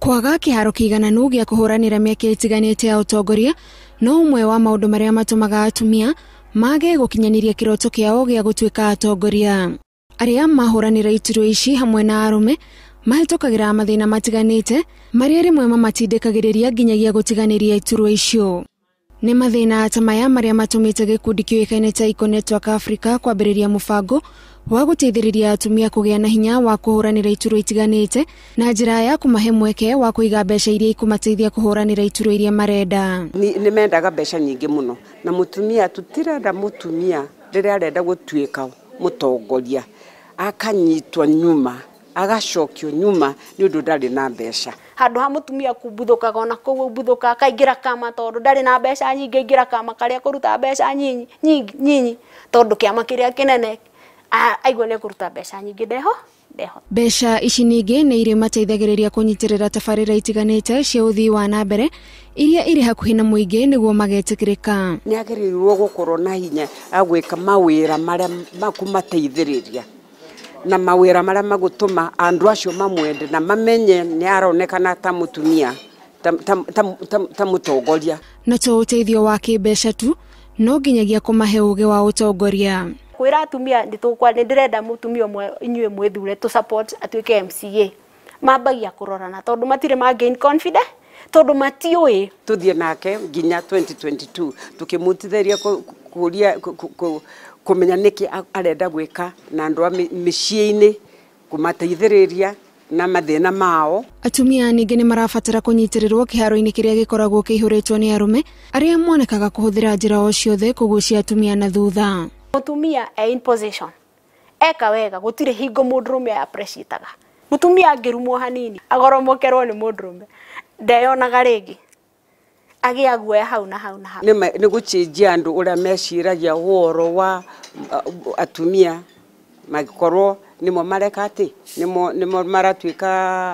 Kwaga kĩharo kĩigananu gĩa kũhũranĩra mĩeke ĩtiganĩte ya ũtongoria no ũmwe wa maũndũ marĩa matũmaga atumia mage gũkinyanĩria kĩroto kĩao gĩa gũtuĩka atongoria. Arĩa mahũranĩra iturwa ici hamwe na arũme mahĩtũkagĩra mathĩna matiganĩte marĩa rĩmwe mamatindĩkagĩrĩria nginyagia gũtiganĩria iturwa icio. Nĩ mathĩna ta maya marĩa matũmĩte gĩkundi kĩũĩkaine ta Eco Network Africa kwambĩrĩria mũbango wa gũteithĩrĩria atumia kũgĩa na hinya wa kũhũranĩra iturwa itiganĩte na njĩra ya kũmahe mweke wa kũiga mbeca iria ikũmateithia kũhũranĩra iturwa iria marenda. Nĩ mendaga mbeca nyingĩ mũno na mũtumia tũtirenda mũtumia rĩrĩa arenda gũtuĩka mũtongoria akanyitwo nyuma agacokio nyuma nĩ ũndũ ndarĩ na mbeca. Handũ ha mũtumia kumbuthũkaga ona kũu umbuthũka akaingĩra kama tondũ ndarĩ na mbeca nyingĩ, aingĩra kama karĩa kũruta mbeca nyinyi nyinyi tondũ kĩama kĩrĩa kĩnene aigua nĩ kũruta mbeca nyingĩ ndeho ndeho. Mbeca ici ningĩ nĩ irĩ mateithagĩrĩria kũnyitĩrĩra tabarĩra itiganĩte cia ũthii wa na mbere iria irĩ hakuhĩ na mũingĩ nĩguo magetĩkĩrĩka. Nĩ agĩrĩirwo gũkorwo na hinya agwĩka mawĩra marĩa makũmateithĩrĩria na mawĩra marĩa magũtũma andũ acio mamwende na mamenye nĩ aronekana ta mũtumia ta mũtongoria. Na to ũteithio wa kĩmbeca tu no nginyagia kũmahe ũgĩ wa ũtongoria. Kwĩra atumia nĩ ndĩrenda mũtumia ũmwe inyuĩ mwĩthure tũ support atuĩke MCA. Mambagia kũrorana tondũ matirĩ ma gain confidence tondũ matiũĩ. Tuthiĩ nake nginya 2022 tukĩmũteithĩrĩria kũria kũmenya nĩkĩ arenda gwĩka na andũ a mĩciĩ-inĩ kũmateithĩrĩria na mathĩna mao. Atumia ningĩ nĩ marabatara kũnyitĩrĩrwo kĩharo-inĩ kĩrĩa gĩkoragwo kĩihũrĩtwo nĩ arũme arĩa monekaga kũhũthĩra njĩra o ciothe kũgucia atumia na thutha. Mũtumia e in position eka wega gũtirĩ hingo mũndũrũme appreciataga. Mũtumia angĩrumwo hanini agoromokerwo nĩ mũndũrũme ndeyonaga rĩngĩ agĩa guoya hau na hau na hau. Nĩ gũcenjia andũ ũrĩa meciragia ũhoro wa atumia magĩkorwo nĩmo mareka atĩ nĩmo maratuĩka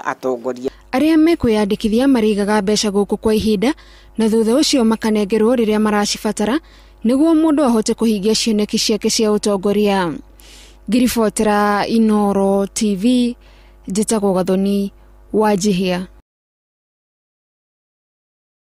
atongoria. Arĩa mekwĩyandĩkithia marĩigaga mbeca gũkũ kwa ihinda na thutha ũcio makanengerwo rĩrĩa maracibatara nĩguo mũndũ ahote kũhingia cioneki ciake cia ũtongoria. Ngiribotera Inooro TV, njĩtagwo Gathoni Wanjihia.